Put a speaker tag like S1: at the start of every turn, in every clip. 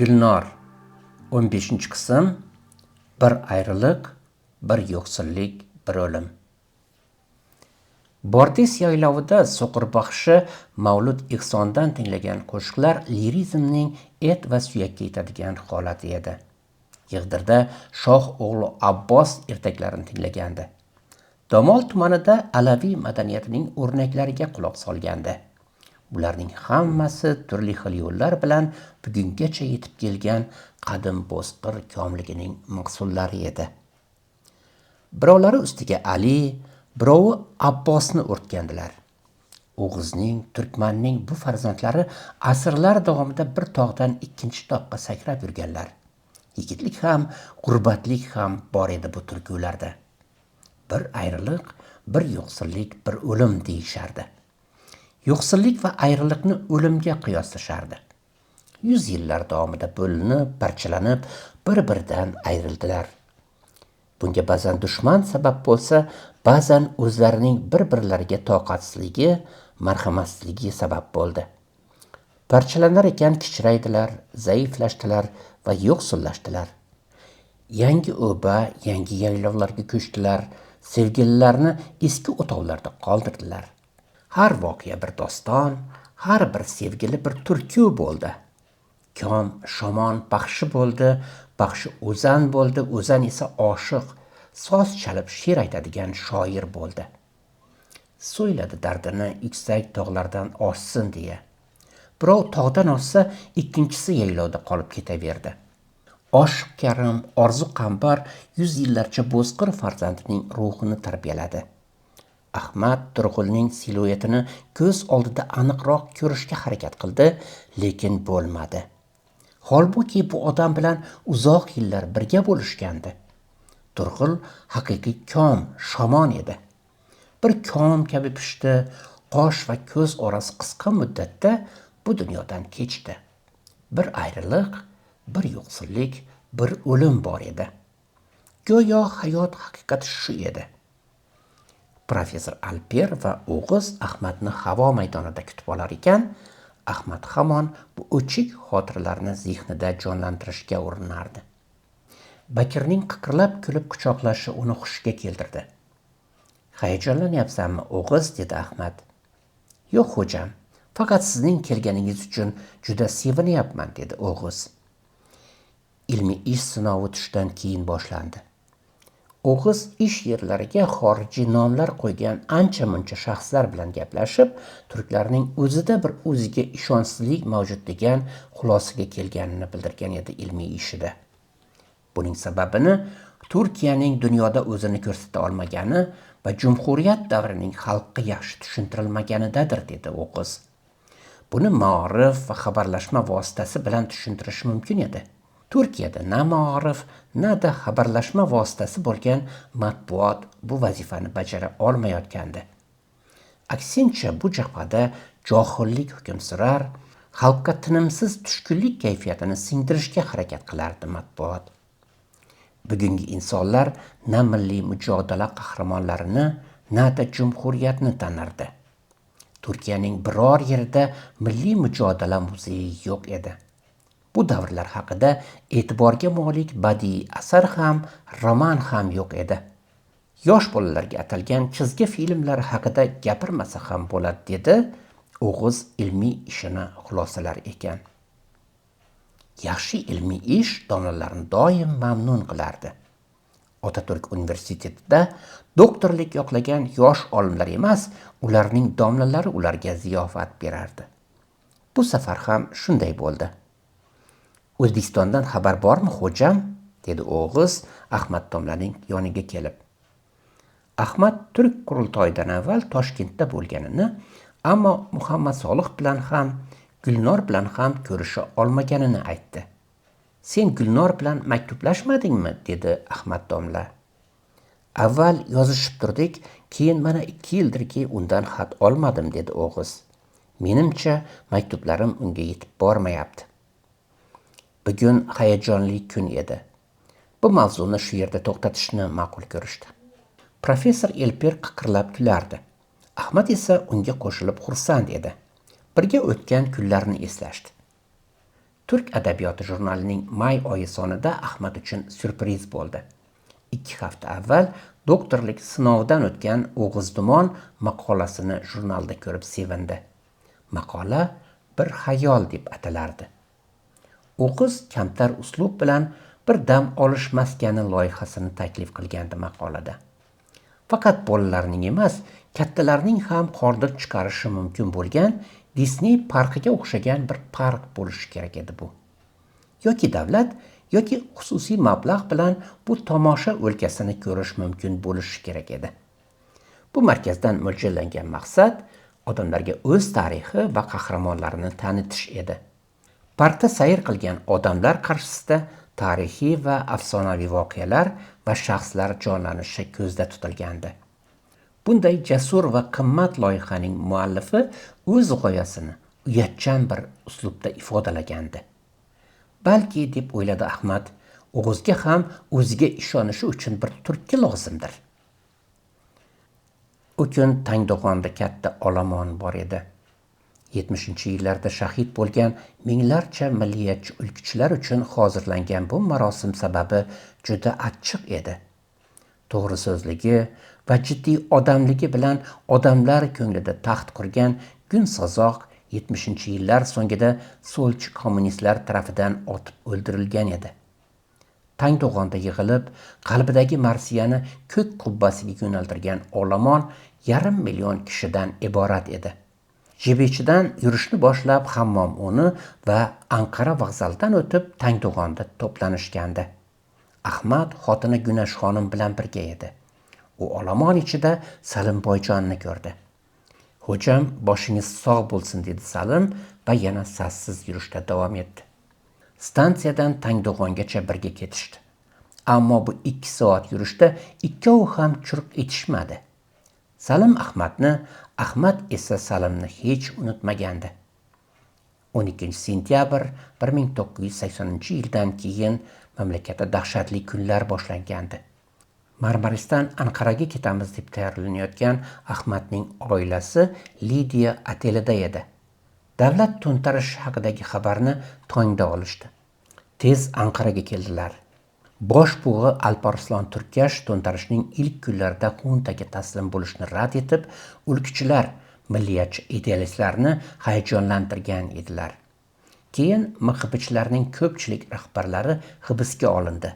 S1: Gulnor 15-qism. Bir ayriliq, bir yo'qsillik, bir o'lim. Bordis yaylovida so'qir baxshi Mavlud Ehsondan tinglagan qo'shiqlar lirizmning et va suyakka yetadigan holati edi. Yig'dirda shoh o'g'li Abbos ertaklarini tinglagandi. Domol tumanida alaviy madaniyatining o'rnaklariga quloq solgandi. Bularning hammasi turli xil yo'llar bilan bugungacha yetib kelgan qadim bo'zqir komligining mahsullari edi. Birovlari ustiga Ali, birovi Abbosni o'rtgandilar. O'g'izning, turkmanning bu farzandlari asrlar davomida bir tog'dan ikkinchi toqqa sakrab yurganlar. Yigitlik ham, g'urbatlik ham bor edi bu turkularda. Bir ayriliq, bir yo'qsillik, bir o'lim deyishardi. Yo'qsillik va ayriliqni o'limga qiyoslashardi. 100 yillar davomida bo'linib, parchalanib, bir-biridan ayrildilar. Bunga ba'zan dushman sabab bo'lsa, ba'zan o'zlarining bir-birlariga toqatsizligi, marhamatsizligi sabab bo'ldi. Parchalanar ekan kichraydilar, zaiflashdilar va yo'qsullashdilar. Yangi o'ba, yangi yaylovlarga ko'chdilar, sevgililarni eski o'tovlarda qoldirdilar. Har voqea bir doston, har bir sevgili bir turku bo'ldi. Kom shomon baxshi bo'ldi, baxshi o'zan bo'ldi, o'zan esa oshiq, soz chalib she'r aytadigan shoir bo'ldi. So'yladi dardini yuksak tog'lardan oshsin deya. Birov tog'dan oshsa, ikkinchisi yaylovda qolib ketaverdi. Oshiq Karim, Orzu Qambar 100 yillarcha bo'zqir farzandining ruhini tarbiyaladi. Ahmad Turg'ulning siluetini ko'z oldida aniqroq ko'rishga harakat qildi, lekin bo'lmadi. Holbuki bu odam bilan uzoq yillar birga bo'lishgandi. Turg'ul haqiqiy kom, shomon edi. Bir kom kabi pishdi, qosh va ko'z orasi qisqa muddatda bu dunyodan kechdi. Bir ayriliq, bir yo'qsillik, bir o'lim bor edi. Go'yo hayot haqiqati shu edi. Professor Alper va O'g'iz Ahmadni havo maydonida kutib olar ekan, Ahmad hamon bu o'chik xotiralarni zehnida jonlantirishga urinardi. Bakirning qiqirlab kulib quchoqlashi uni hushiga keltirdi. Hayajonlanyapsanmi, O'g'iz? Dedi Ahmad. Yo'q, xo'jam, faqat sizning kelganingiz uchun juda sevinyapman, dedi O'g'iz. Ilmiy ish sinovi tushdan keyin boshlandi. O'g'iz ish yerlariga xorijiy nomlar qo'ygan ancha-muncha shaxslar bilan gaplashib, turklarning o'zida bir o'ziga ishonchsizlik mavjud degan xulosaga kelganini bildirgan edi ilmiy ishida. Buning sababini Turkiyaning dunyoda o'zini ko'rsata olmagani va jumhuriyat davrining xalqqa yaxshi tushuntirilmaganidadir, dedi O'g'iz. Buni ma'orif va xabarlashma vositasi bilan tushuntirish mumkin edi. Turkiyada na ma'orif, na da xabarlashma vositasi bo'lgan matbuot bu vazifani bajara olmayotgandi. Aksincha bu jabhada johillik hukm surar, xalqqa tinimsiz tushkunlik kayfiyatini singdirishga harakat qilardi matbuot. Bugungi insonlar na milliy mujodala qahramonlarini, na da jumhuriyatni tanirdi. Turkiyaning biror yerida milliy mujodala muzeyi yo'q edi. Bu davrlar haqida e'tiborga molik badiiy asar ham, roman ham yo'q edi. Yosh bolalarga atalgan chizgi filmlar haqida gapirmasa ham bo'ladi, dedi O'g'iz ilmiy ishini xulosalar ekan. Yaxshi ilmiy ish domlalarni doim mamnun qilardi. Otaturk universitetida doktorlik yoqlagan yosh olimlar emas, ularning domlalari ularga ziyofat berardi. Bu safar ham shunday bo'ldi. O'zbekistondan xabar bormi, xo'jam? Dedi O'g'iz Ahmad domlaning yoniga kelib. Ahmad turk qurultoyidan avval Toshkentda bo'lganini, ammo Muhammad Solih bilan ham, Gulnor bilan ham ko'risha olmaganini aytdi. Sen Gulnor bilan maktublashmadingmi? Dedi Ahmad domla. Avval yozishib turdik, keyin mana 2 yildirki undan xat olmadim, dedi O'g'iz. Menimcha maktublarim unga yetib bormayapti. Bugun hayajonli kun edi. Bu mavzuni shu yerda to'xtatishni ma'qul ko'rishdi. Professor Elper qiqirlab kulardi. Ahmad esa unga qo'shilib xursand edi. Birga o'tgan kunlarni eslashdi. Turk adabiyoti jurnalining may oyi sonida Ahmad uchun syurpriz bo'ldi. 2 hafta avval doktorlik sinovidan o'tgan O'g'iz Dumon maqolasini jurnalda ko'rib sevindi. Maqola bir xayol deb atalardi. O'g'iz kamtar uslub bilan bir dam olish maskani loyihasini taklif qilgandi maqolada. Faqat bolalarning emas, kattalarning ham hordiq chiqarishi mumkin bo'lgan Disney parkiga o'xshagan bir park bo'lishi kerak edi bu. Yoki davlat, yoki xususiy mablag' bilan bu tomosha o'lkasini ko'rish mumkin bo'lishi kerak edi. Bu markazdan mo'ljallangan maqsad odamlarga o'z tarixi va qahramonlarini tanitish edi. Parkda sayr qilgan odamlar qarshisida tarixiy va afsonaviy voqealar va shaxslar jonlanishi ko'zda tutilgandi. Bunday jasur va qimmat loyihaning muallifi o'z g'oyasini uyatchan bir uslubda ifodalagandi. Balki, deb o'yladi Ahmad, O'g'izga ham o'ziga ishonishi uchun bir turtki lozimdir. U kun Tangdo'g'onda katta olomon bor edi. 70-yillarda shahid bo'lgan minglarcha milliyatchi ulkuchilar uchun hozirlangan bu marosim sababi juda achchiq edi. To'g'ri so'zligi va jiddiy odamligi bilan odamlar ko'nglida taxt qurgan Günsozoq 70-yillar so'ngida so'lchi kommunistlar tarafidan otib o'ldirilgan edi. Tangdo'g'onda yig'ilib, qalbidagi marsiyani ko'k qubbasiga yo'naltirgan olomon 500 000 kishidan iborat edi. Jibechidan yurishni boshlab Hammom o'ni va Anqara vokzalidan o'tib Tangdo'g'onda to'planishgandi. Ahmad xotini Gunash xonim bilan birga edi. U olomon ichida Salim Boyjonni ko'rdi. "Xo'jam, boshingiz sog' bo'lsin", dedi Salim va yana sassiz yurishda davom etdi. Stansiyadan Tangdo'g'ongacha birga ketishdi. Ammo bu 2 soat yurishda ikkovi ham churq etishmadi. Salim Ahmadni, Ahmad esa Salimni hech unutmagandi. 12 sentyabr 1980-yildan keyin mamlakatda dahshatli kunlar boshlangandi. Marmarisdan Anqaraga ketamiz deb tayyorlanayotgan Ahmadning oilasi Lidiya otelida edi. Davlat to'ntarishi haqidagi xabarni tongda olishdi. Tez Anqaraga keldilar. Bosh bug'i Alparslan Turkash to'ntarishning ilk kunlarida xuntaga taslim bo'lishni rad etib, ulkuchilar, milliyatchi idealistlarni hayajonlantirgan edilar. Keyin MXBchilarning ko'pchilik rahbarlari hibsga olindi.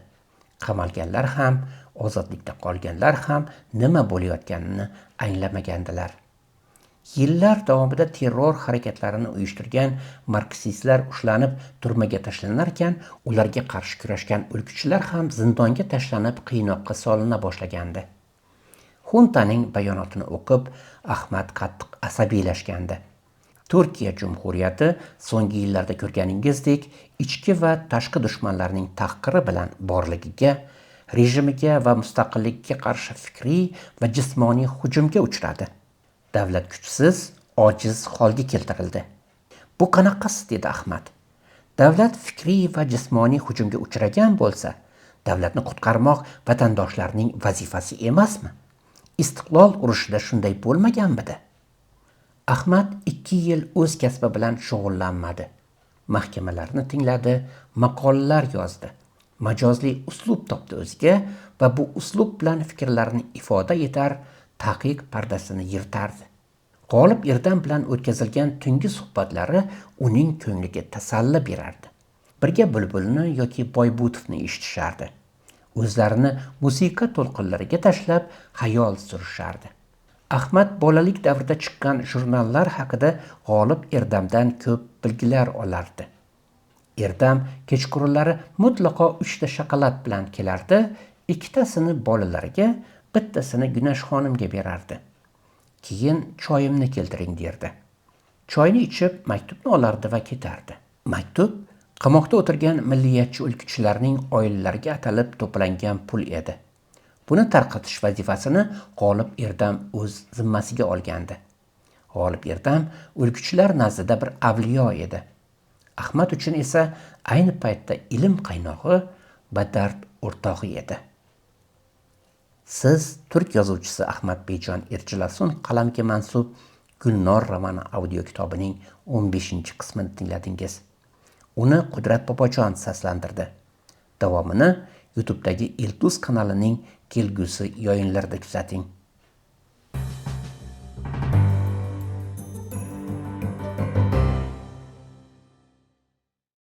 S1: Qamalganlar ham, ozodlikda qolganlar ham nima bo'layotganini anglamagandilar. Yillar davomida terror harakatlarini uyushtirgan marksistlar ushlanib turmaga tashlanarkan, ularga qarshi kurashgan ulkuchilar ham zindonga tashlanib qiynoqqa solina boshlagandi. Xuntaning bayonotini o'qib, Ahmad qattiq asabiylashgandi. Turkiya Jumhuriyati so'nggi yillarda ko'rganingizdek ichki va tashqi dushmanlarning tahqiri bilan borligiga, rejimiga va mustaqilligiga qarshi fikriy va jismoniy hujumga uchradi. Davlat kuchsiz, ojiz holga keltirildi. Bu qanaqasi, dedi Ahmad. Davlat fikriy va jismoniy hujumga uchragan bo'lsa, davlatni qutqarmoq vatandoshlarning vazifasi emasmi? Istiqlol urushida shunday bo'lmaganmidi? Ahmad 2 yil o'z kasbi bilan shug'ullanmadi. Mahkamalarni tingladi, maqolalar yozdi. Majozli uslub topdi o'ziga va bu uslub bilan fikrlarini ifoda etar, taqiq pardasini yirtardi. G'olib Erdam bilan o'tkazilgan tungi suhbatlari uning ko'ngliga tasalli berardi. Birga Bulbulni yoki Boybutovni eshitishardi. O'zlarini musiqa to'lqinlariga tashlab xayol surishardi. Ahmad bolalik davrida chiqqan jurnallar haqida G'olib Erdamdan ko'p bilgilar olardi. Erdam kechqurunlari mutlaqo 3 ta shokolad bilan kelardi, 2tasini bolalariga, bittasini Gunash xonimga berardi. Keyin choyimni keltiring derdi. Choyni ichib maktubni olardi va ketardi. Maktub qamoqda o'tirgan milliyatchi ulkuchilarning oilalariga atalib to'plangan pul edi. Buni tarqatish vazifasini G'olib Erdam o'z zimmasiga olgandi. G'olib Erdam ulkuchilar nazdida bir avliyo edi. Ahmad uchun esa ayni paytda ilm qaynog'i va dard o'rtog'i edi. Siz turk yozuvchisi Ahmad Bejon Erjilasun qalamiga mansub Gulnor romani audio kitobining 15-qismini tingladingiz. Uni Qudrat Bobojon seslantirdi. Davomini YouTube'dagi Eltuz kanalining kelgusi yayinlarida kuzating.